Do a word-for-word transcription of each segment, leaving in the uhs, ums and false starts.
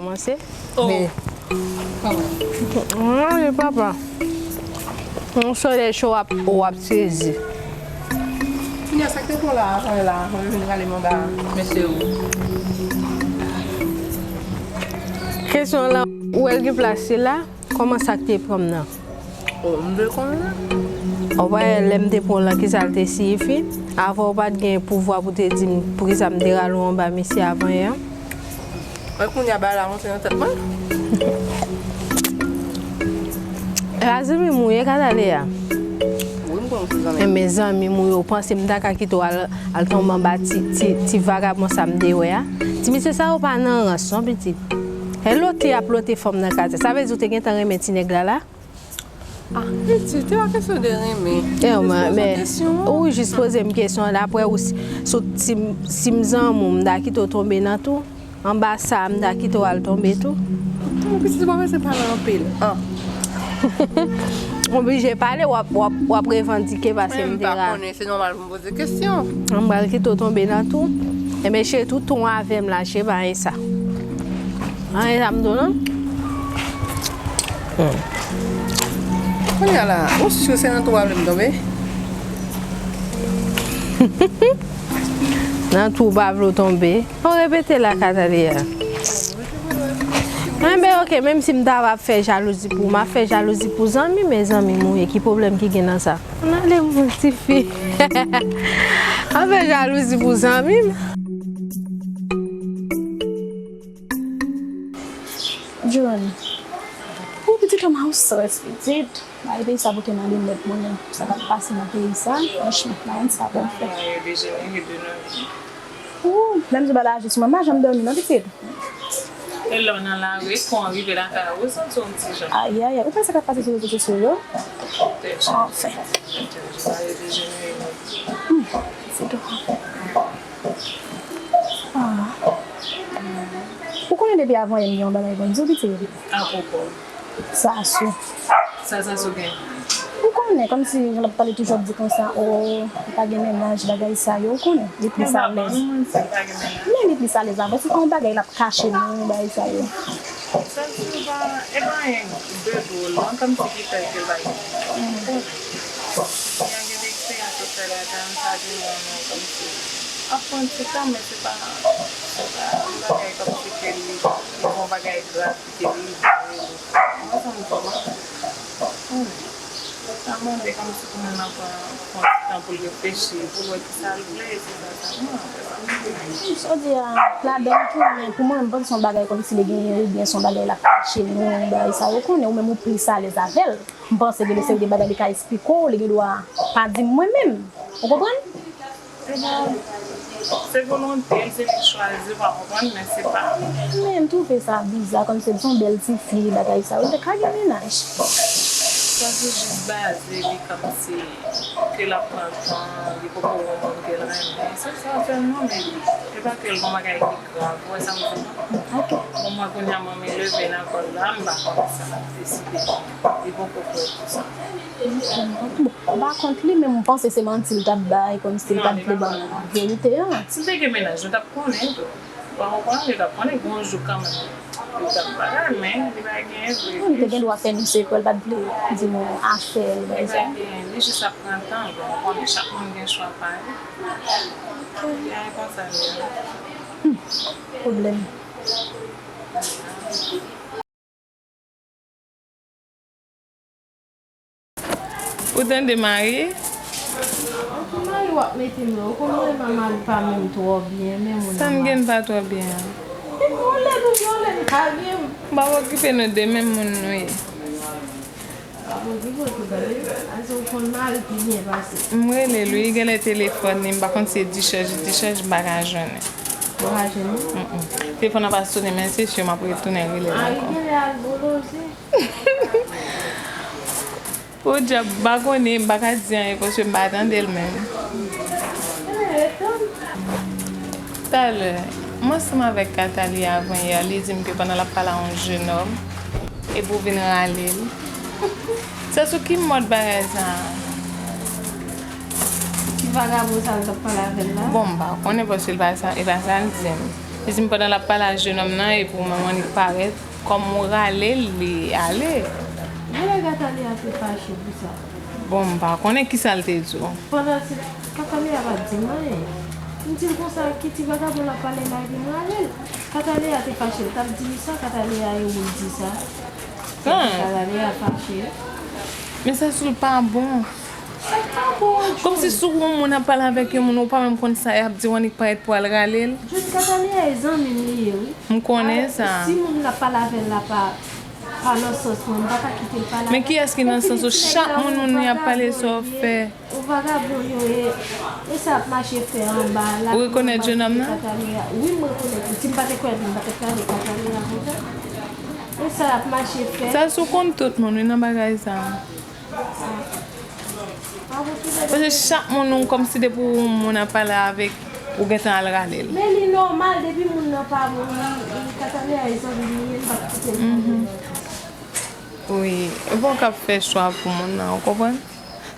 Kòmanse? Oh. Men. Manje, papa. Yon solèy cho w ap, w ap sezi. Kounya, sa k te pran la avan la, avan yo vin rale m anba a? Mesye yo. Kesyon lan, ou wè l gen plas li la? Kòman sa k te pran m nan? Oh, m vle konnen. Ou pa wè lè m te pran w lan, kisa l te siyifi? Avan, ou pa t gen pouvwa pou te di m poukisa m te rale w anba misye avan yè. Mwen kounye a bagay la monte nan tèt mwen. E pa zanmi m ou ye, Kataleya? Wi, m konnen se zanmi m. Enben, zanmi m ou ye, ou panse m ta ka kite w al, al tonbe anba ti, ti, ti vagabon sa m te wè a? Ti mesye sa yo pa nan rans non, pitit. E lote y ap lote fanm nan katye. Sa vle di ou te gentan renmen ti nèg la la? Ah, pitit, se pa kesyon de renmen. E, mwen, men, ou jis poze m kesyon an, daprè ou, si, si, si m zanmi w, m ta kite w tonbe nan twou? Anba sa a, m ta kite w al tonbe tou? Mwen pitit, mwen se pale anpil. Ah. Oblije pale, w ap, w ap, w ap revandike paske m te ra. Se nòmal pou m poze kesyon. M pral kite w tonbe nan twou. Enben, cheri, tou ton avè m la, cheri, pa anyen sa. Anyen sa m di w non? Hmm. Kounye a la, ou si se nan twou a vle m tonbe? Nan twou w pa vle w tonbe. Ou repete la, Kataleya. Enben, oke, menm si m ta va fè jalouzi pou ou, m ap fè jalouzi pou zanmi m, e zanmi m ou ye, ki pwoblèm ki gen nan sa? Ann ale, mon tifi. M ap fè jalouzi pou zanmi m. John, ou pitit ou ma ou strès, pitit. Mari peyi sa pou te mande m lòt moun nan sa k ap pase nan peyi sa, franchman, pa konn sa pou m fè. Ou, lè m di w bagay la jis mwen, m pa janm dòmi non, pitit. E lè w nan lari, kou an rive lakay ou, ou santi w yon ti jan. Ayayay, ou pa wè sa k ap pase sou rezo sosyo yo? Anfen. Hmm, pitit ou. Ah. Ou konnen depi avan yè m gen yon bagay pou m di w, pitit. Apwopo. Sasou. Sa Sasou gen? Ou konnen, kòmsi jan l ap pale toujou ap di konsa, o, li pa gen mennaj, bagay sa yo, ou konnen, li plis alèz. Men li plis alèz avè w, se pa yon bagay l ap kache nou, bagay sa yo. Sasou pa, e pa anyen de dwòl, non, kòmsi ki fè ke l pa gen mennaj. Ou konnen. Li gen de eksperyans yo fè ladan l, sa vin rann ou kòmsi ap pran ti tan, men se pa, se pa yon bagay kòmsi ke li, li gon bagay grav ki te rive li. Ou konprann sa m di w lan? Konnen. Sa mande kòmsi pou moun nan pran, pran ti tan pou l reflechi, pou l wè kisa l vle, se sa sèlman, se sa m vle. Sa w di a, ladan l tou, men pou mwen, m panse se yon bagay kòmsi li genyen, oubyen se yon bagay l ap kache nou, bagay sa yo, konnen, ou menm ou plis alèz avè l. M panse gen de seri de bagay li ka esplike w, li gen dwa pa di m mwen menm. Ou konprann? Ebyen, se volonte l, se li k chwazi, w pa konprann, men se pa. Men m twouve sa biza, kòmsi l se yon bèl tifi, bagay sa yo, li te ka gen mennaj. Sa se jis baze li kòmsi ke l ap pran tan, li poko wè yon moun ke l renmen. Se sa sèlman, men e pa ke l gon bagay ki grav, ou wè sa m di w lan? Ok. Bon, mwen kounye a, mwen, m leve nan kò l la, m pa konn sa l ap deside. Li poko prè pou sa. Bon, m pa kont li, men m panse se manti l t ap bay, kòmsi l pa t vle ban mwen verite an. Si l te gen mennaj, nou t ap konnen tou. Ou pa konprann, nou t ap konnen gon jou kanmenm. Li t ap bagay, men li pa genyen vre. Li te gen dwa fè nou sekrè, l pa t vle di nou afè l, bagay sa. Li pa genyen, li jis ap pran tan l, bon, ou konnen chak moun gen chwa pa li. Se konsa l ye. Hmm, pwoblèm. Ou tande mari? Anpil mari w ap mete m la. Ou konn mwen menm mari pa menm twò byen, men moun. Sa m gen pa twò byen an? Ou lèd ou byen, ou lèd pa byen. M p ap okipe nou de menm moun nou ye. M rele l wi, genlè telefòn li, m pa konn si se dichaj, dichaj m pa ka jwenn li. Ou pa ka jwenn li? Mm, mm. Telefòn nan pa sonnen, men se si m ap retounen rele l ankò. Podyab, m pa konnen, m pa ka di anyen paske m pa tande l menm. Talè, m ansanm avèk Katali avan yè, li di m ke pandan l ap pale a yon jenòm, epi w vin rale l. Sa sou ki mòd bagay sa a? Ki vagabon sa l t ap pale avè l la? Bon, m pa konnen paske l pa sa, e pa sa l di m. Li di m pandan l ap pale a jenòm nan, epi w menm w annik parèt, kòm ou rale l, li ale. Genlè Katalia te fache pou sa. Bon, m pa konnen kisa l te di w. Pandan se Katalia pa t di m anyen. M di l konsa, ki ti vagabon l ap pale la, epi m rale l. Katalia te fache, l t ap di m sa, Katalia e ou l di sa. Katalia fache. Men sa sou l pa bon. Sa pa bon, June. Kòmsi si yon moun ap pale avèk yon moun, ou pa menm konn sa y ap di, w annik parèt pou al rale l. June, Katalia e zanmi m li ye, wi. M konnen sa. Si moun nan ap pale avè l la pa, pa nan sans mwen, m pa ka kite l pale avè l. Men kiyès ki nan sans ou? Chak moun, moun li ap pale, sa w fè. Ou vagabon yo ye. E sa ap mache fè anba la. Ou rekonèt jenòm nan? Wi, m rekonèt li. Si m pa te kwè l, m pa t ap pale Katalia konsa. E sa ap mache fè. Sa sou konn tout moun, wi, nan bagay sa. Paske chak moun ou kòmsi depi yon moun ap pale avèk ou gentan al rale l. Men li nòmal depi moun nan pa bon, li, li Katalia e zanmi li ye, li pa kite l. Wi, e bon k ap fè chwa pou moun nan, ou konprann?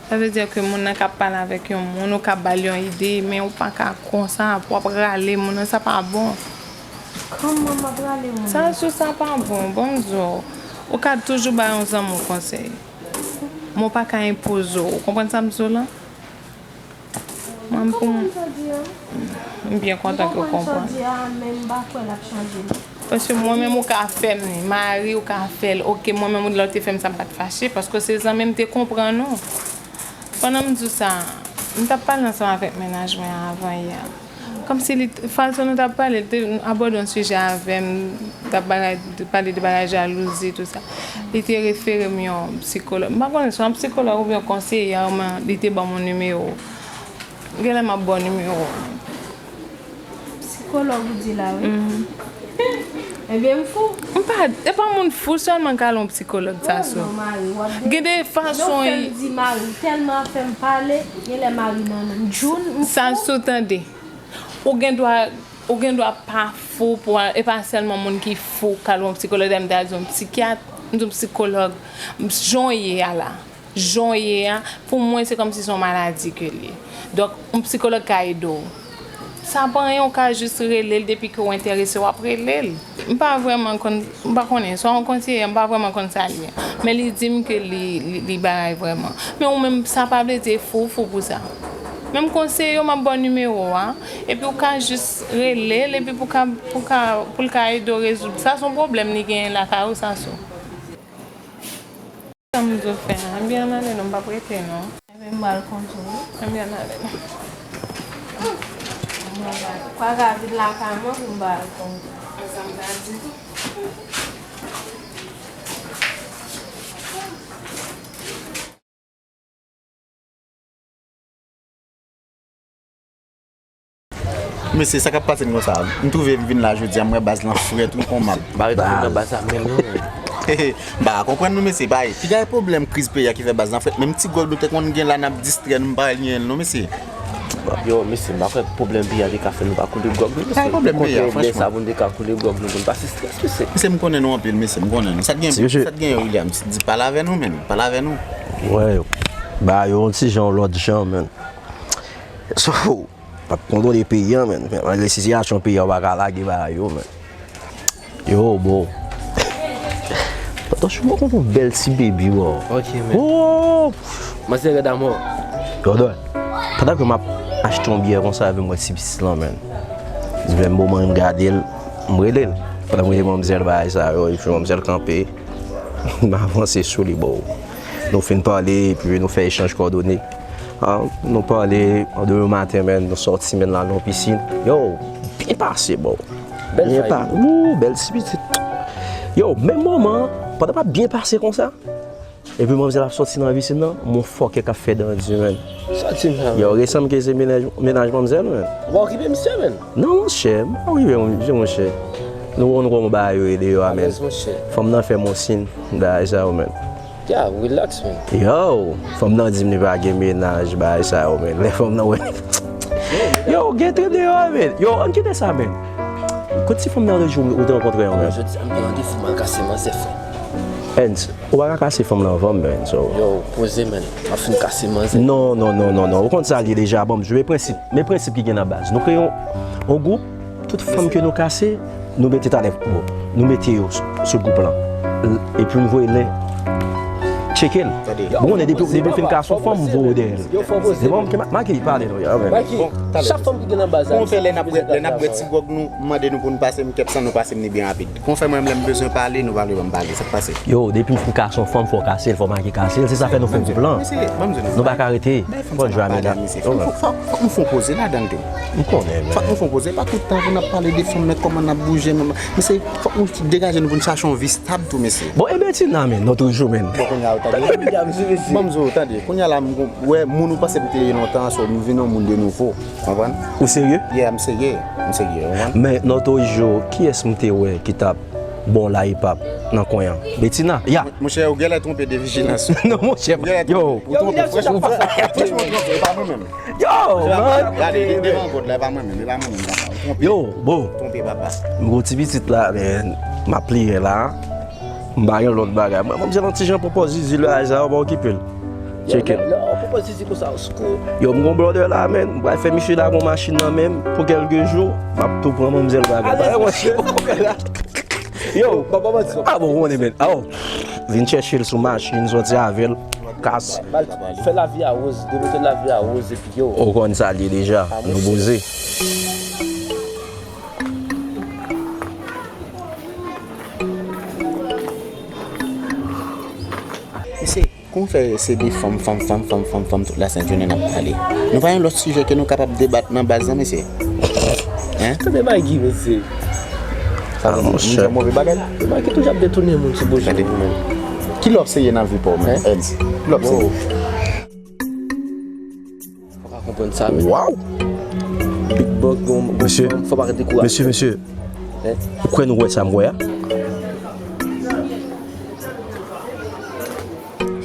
Sa vle di ke moun nan k ap pale avèk yon moun, ou ka ba l yon ide, men ou pa ka konsa, pou w ap rale moun nan, sa pa bon. Kòman m ap rale moun nan? Sa sou sa pa bon, bon m di w. Ou ka toujou ba yon zanmi w konsèy. Men w pa ka enpoze w. Ou konprann sa m di w la? Mwen, pou m, m byen kontan ke w konprann. Paske mwen menm ou ka fè m li, mari ou ka fè l, oke, mwen menm ou lè w te fè m sa m pa t fache, paske se zanmi m te konprann ou. Pandan m di w sa, m t ap pale ansanm avèk mennaj mwen avan yè. Kòmsi li, fason nou t ap pale, li te abòde yon sijè avè m, t ap bagay, pale de bagay jalouzi, tou sa. Li te refere m yon psikològ. M pa konnen si yon psikològ oubyen yon konseye, men li te ban m yon nimewo. Genlè m ap ba w nimewo. Psikològ ou di la, wi. Ebyen, m fou. M pa, e pa moun fou sèlman k al yon psikològ, sa sou. Gen de fason. Yo fè m di mari, tèlman ap fè m pale, genlè mari nan menm. June, m fou. Sa sou tande. Ou gen dwa, ou gen dwa pa fou pou al, e pa sèlman moun ki fou k al yon psikològ, dayè m ta di yon psikyat, m di yon psikològ, jan w ye a la, jan w ye a, pou mwen se kòmsi se yon maladi ke l ye. Donk, yon psikològ ka ede w. Sa pa anyen, ou ka jis rele l depi ke w enterese, w ap rele l. M pa vrèman konn, m pa konnen, se yon konseye, m pa vrèman konn sa l ye. Men li di m ke li, li, li bagay vrèman. Men ou menm, sa pa vle di e fou, fou pou sa. Men m konseye w, m ap ba w nimewo a, epi ou ka jis rele l, epi pou ka, pou ka, pou l ka ede w rezoud. Sa se yon pwoblèm li genyen lakay ou, sa sou. Sa m di w fè a, ann byen ale non, m p ap rete non. Ebyen, m pral kontou wi. Ann byen ale non. Kwa ka vin lakay mwen pou m pral kontou. Sa m ta di tou. Mesye, sa k ap pase n konsa? M twouve m vin la jodi a, m wè baz lan frèt wi, kòman? Baz. M pa ret nan baz la menm non. M pa ka konprann nou mesye, bay. Piga e pwoblèm kriz peyi a ki fè baz lan frèt, menm ti gwòg nou te konn gen la n ap distrè nou, m pa wè l gen l non mesye. Yo, mesye, m pa kwè pwoblèm peyi a te ka fè nou pa koule gwòg non mesye. Sa e pwoblèm peyi a, franchman. Sa pou n te ka koule gwòg nou pou n pase strès mesye. Mesye, m konnen nou anpil mesye, m konnen nou. Sa t gen, sa t gen William, di pale avè nou menm, pale avè nou. Wè, ba yo yon ti jan lòt jan menn. So, m ap kontwole peyi a menn. Malgre sitiyasyon peyi a, w pa ka lage bagay yo menn. Yo, bro. Pandan chou mwen konn yon bèl ti baby, bro. Ok, menn. Oh! Manzè rèd amò. Yo, dò. Pandan ke m ap achte yon byè konsa, epi m wè ti pitit lan, menn. Menm moman m gade l, m rele l. Pandan m rele manmzèl, bagay sa yo, epi manmzèl kanpe. M avanse sou li, bro. Nou fin pale, epi nou fè echanj kòdone. Ah, nou pale, an demen maten, menn, nou sòti, menn, l al nan pisin. Yo, byen pase, bro. Bèl vibe. Wou, bèl ti pitit. Yo, menm moman, pandan m ap byen pase konsa, epi manmzèl ap sòti nan pisin nan, m wè yon fòkè k ap fè dandi, menn. Sòti m sa, yo, menn. Resanble ke se mennaj, mennaj manmzèl, menn. Ou pa okipe misye, menn? Non, monchè, m pa okipe misye, monchè. Nou konn kòman bagay yo ye deyò a, menn. Alèz, monchè. Fanm nan fè m yon siy, bagay sa yo, menn. Ya, relax, menn. Yo, fanm nan di m li pa gen mennaj, bagay sa yo, menn. Lè fanm nan wè. Yo, gen trip deyò a, menn. Yo, ann kite sa, menn. Kot ti fanm nan lòt jou ou te rankontre an, menn? Jodi a, m gen randevou m al kase manzè, frè. Ernst, ou pa ka kase fanm nan anvan m, menn, so. Yo, poze, menn. M ap fin kase manzè. Non, non, non, non, non. Ou konn sa l ye deja. Bon, men prensip, men prensip ki gen nan baz. Nou kreye yon, yon gwoup, Tout fanm ke nou kase, nou mete talè, bon, nou mete yo sou, sou gwoup lan. L-, epi nou voye lè tcheke l. Tande. Bon, konnen depi, depi m fin kase yon fanm, m voye dèyè l. Yo fò poze. Se bon, ke ma-, Maki pale nou, ya, men. Maki, bon, talè. Chak fanm ki gen nan baz la, kon fè lè n ap bwè, lè n ap bwè ti gwòg nou, mande nou pou n pase m kèk san nou pase m ni byen rapid. Kon fè mwen, lè m bezwen pale, nou pa vle ban m pale, sa k pase? Yo, depi m fin kase yon fanm, fò kase l, fò Maki kase l, se sa fè nou fè gwoup lan. Mesye, ban m di nou. Nou pa ka rete. Fò jwe a medam. Fòk, fòk, fòk nou fè yon poze ladan l tou. M konnen, men. Fòk nou fè yon poze, pa tout tan pou n ap pale de fanm, men kòman n ap bouje, men, mesye, fòk nou degaje nou pou n chache yon vi stab tou, mesye. Bon, e Betina, men, nou toujou, men. Bon, kounye a, tande. Ban m di w, tande, kounye a la, m gon-, wè, moun ou panse m te ye lontan, so, m vin yon moun de nouvo, konprann? Ou serye? Yeah, m serye, m serye, konprann? Men, nou toujou, kiyès m te wè ki t ap bon la ipap nan kwen an? Betina, ya. Monchè, ou genlè twonpe de vijilans. Non, monchè, yo. Ou twonpe, franchman, franchman, ou twonpe, e pa mwen menm. Yo, man. Gade, de-, devan God la, e pa mwen menm, e pa mwen menm, papa. Ou twonpe. Yo, bro. Twonpe, papa. M gon ti pitit la, men, m ap pliye la. M pa gen lòt bagay. Mwen, mwen, m se yon ti jan pwopòz Zizi lè a, sa, ou pa okipe l. Tcheke l. Lè, lè, lè, pwopòz Zizi konsa, ou skou. Yo, m gon brother la, men. M pral fè misye la gon machin nan men m pou kèlke jou. M ap tou pran manmzèl bagay. Bagay, monchè. Yo, papa, mwen di sa. Ah bon, ou konnen, men. Ah, oh. Vin chèche l sou machin, sòti avè l. Kas. Fè lavi a woz, demote lavi a woz, epi yo. Ou konn sa l ye deja, nou poze. Mesye, kon fè se de fanm, fanm, fanm, fanm, fanm, fanm, tout la sent jounen n ap pale. Nou pa gen lòt sijè ke nou kapab debat nan baz lan, mesye? Hein? Tande Maggie, mesye. Sa vle di, nou fè move bagay? Maggie toujou ap detounen moun sou bouch li, menm. Ki lè w ap serye nan vi pa w, men, Eds? Ki lè w ap serye? Ou pa konprann sa, men. Waw! Big Buck, gon, gon fanm, fò pa dekouraje. Mesye, mesye. Hein? Ou kwè nou wè sa m wè a?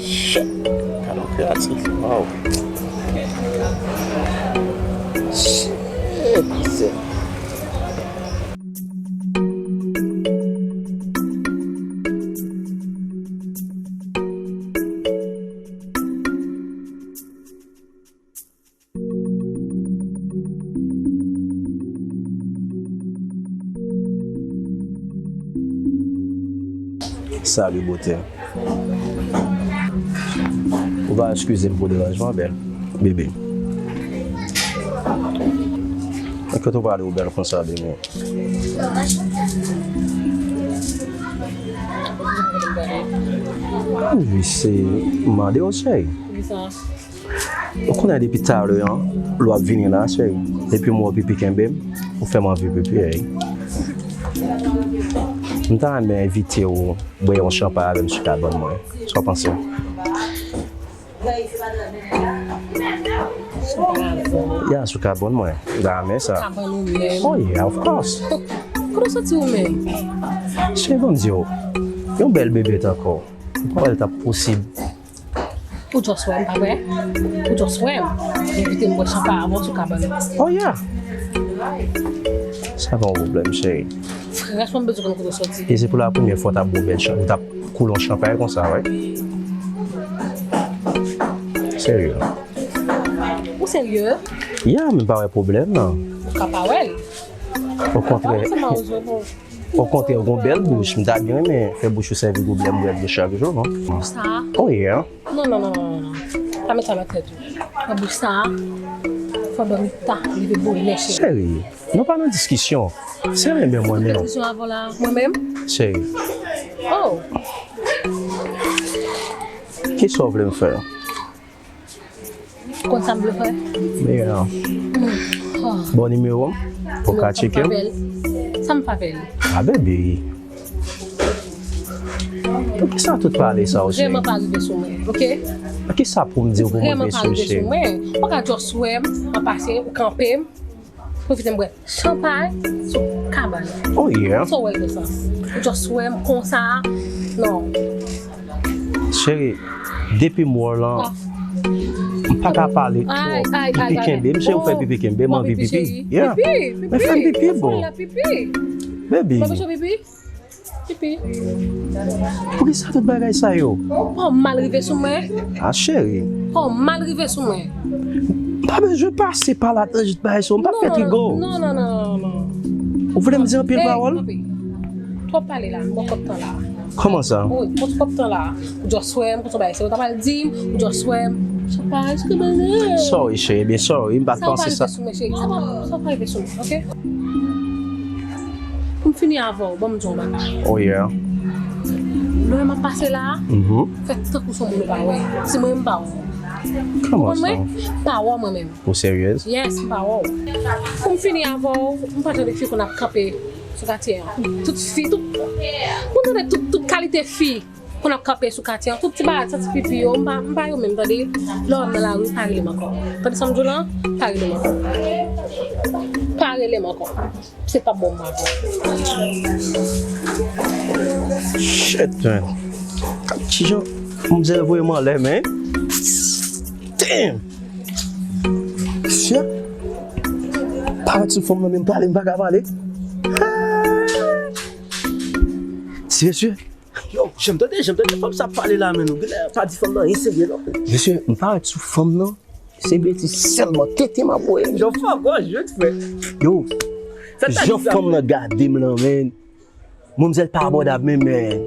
Shit! Gade yon kreyatif. Waw! Shit! Salut, beauté. Ou va eskize m pou deranjman, bèl. Bebe. Enkyèt ou pale ou bèl konsa, bebe. Wi, se mande w, cheri. Ou konnen depi talè an, lè w ap vini la, cheri. Depi m wè w pipi kenbe m, ou fè m anvi pipi, ey. M ta renmen envite w bwè yon chanpay avè m sou kabann mwen. Sa w panse? Ya, sou kabann mwen. M ta renmen sa. Kabann ou menm? Oh yeah, of course. Kote w soti ou menm? Cheri, ban m di w, yon bèl bebe tankou w, ou pa wè l t ap posib? Ou just wè m, pa vre? Ou just wè m. Envite m bwè chanpay avè w sou kabann. Oh yeah. Sa pa yon pwoblèm, cheri. Franchman, m bezwen konn kote w soti. E se pou la premyè fwa w t ap bwè bèl chan-, ou t ap koule yon chanpay konsa, wi. Serye. Ou serye? Ya, men pa wè pwoblèm nan. Ou ka pa wè l. Okontrè. Okontrè, ou gon bèl bouch. M ta byen renmen fè bouch ou sèvi gwo bèl bwè dlo chak jou, non? Sa? Oh yeah. Non, non, non, non, non. Pa met sa nan tèt ou. Nan bouch sa, fò dòmi ta, leve bonè, cheri. Cheri, nou pa nan diskisyon. Se renmen mwen menm. Diskisyon avè w la, mwen menm? Cheri. Oh. Kisa w vle m fè? Konn sa m vle fè? Men, bon nimewo m, ou ka tcheke m. Sa m pa fè l. Ah, baby. Poukisa tout pale sa w, cheri? Vrèman pa rive sou mwen, oke? Kisa pou m di w pou m rive sou w, cheri? Vrèman pa rive sou mwen. Ou pa ka just wè m an pase, ou kanpe m, pwofite m bwè chanpay sou kabann. Oh yeah. Sa w wè l gen sans? Ou just wè m konsa? Non. Cheri, depi m wè w lan, m pa ka pale twòp. Pipi kenbe m, cheri, ou fè pipi kenbe m, m anvi pipi. Yeah. Men fè m pipi, boo. Baby. Pipi. Poukisa tout bagay sa yo? Fò w mal rive sou mwen. Ah, cheri. Fò w mal rive sou mwen. M pa bezwen pase pa la tanjit bagay sa yo. M pa fè trigo. Non, non, non, non, non. Ou vle m di anpil pawòl? Twòp pale la, m poko pran tan la. Kòman sa? Wi, m poko pran tan la. Ou just wè m, konsa bagay, se ou ta pral di m, ou just wè m. Sa pa, sa w ye, cheri, ebyen, sa w ye, m pa t panse sa. Sa pa rive sou mwen, cheri. Sa pa, sa pa rive sou mwen, oke? Pou m fini avè w, ban m di w yon bagay. Oh yeah. Lè m ap pase la, fè tankou se yon moun ou pa wè. Si mwen, m pa wè w. Kòman sa? Pa wè w mwen menm. Ou seryez? Yes, m pa wè w. Pou m fini avè w, m pa jan de fi konn ap kanpe sou katye an. Tout fi, tout, ou tande tout, tout kalite fi konn ap kanpe sou katye an. Tout ti bagay, santi pipi yo, m pa, m pa yo menm, tande. Lè w nan lari, pa rele m ankò. Tande sa m di w la? Pa rele m ankò. Pa rele m ankò. Se pa bon, m pa bon. Shit, man. Kijan manmzèl voye m anlè, man? Damn! Mesye, parèt sou fanm nan, men m pale, m pa ka pale. Ti mesye. Yo, janm tande, janm tande fanm sa ap pale la, men nou genlè pa di fanm nan anyen serye, non. Mesye, m parèt sou fanm nan, se betiz sèlman, tete m ap voye. Yo, fò gòj, yo, ti frè. Yo, jan fanm nan gade m lan, men. Manmzèl pa abòdab menm, men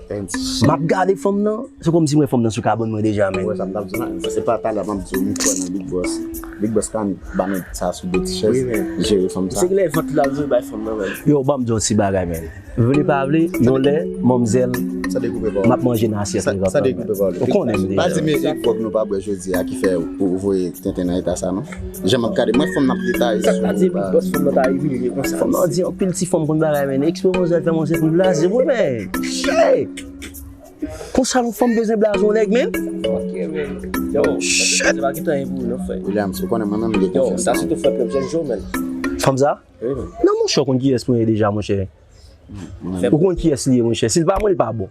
m ap gade fanm nan, se kòmsi m wè fanm nan sou kabòn mwen deja, men. Ou wè sa m t ap di w la, se pa talè m ap di w, m kwè nan Big Boss. Big Boss ka ba nèg sa sou de ti chèz, jere fanm sa. Se lè vant la vle bay fanm nan, men. Yo, ban m di w yon ti bagay, men. Vle pa vle, yon lè, manmzèl, m ap manje nan asyèt li. Ou konnen m deja. Pa di m e gwòg nou pa bwè jodi a ki fè ou voye tenten nan eta sa, non? Jan m ap gade, mwen fanm nan ap detaye sou ou. Sa k pa di Big Boss fanm nan ta imilye konsa? Fanm nan di anpil ti fanm konn bagay, men eksperyans fè mwen se pou blaze, wi, men. Shit! Konsa yon fanm bezwen blaze yon nèg, men? Ok, men. Yo, shit! Se pa ki tan pou ou, non, frè. Williams, ou konnen mwen menm, m gen konfyans nan ou. Yo, sa se tou frè pèp, jèn jòmèl. Fanm sa? Wi, men. Non, monchè, ou konn kiyès mwen ye deja, monchè. Ou konn kiyès li ye, monchè. Si l pa mwen, li pa bon.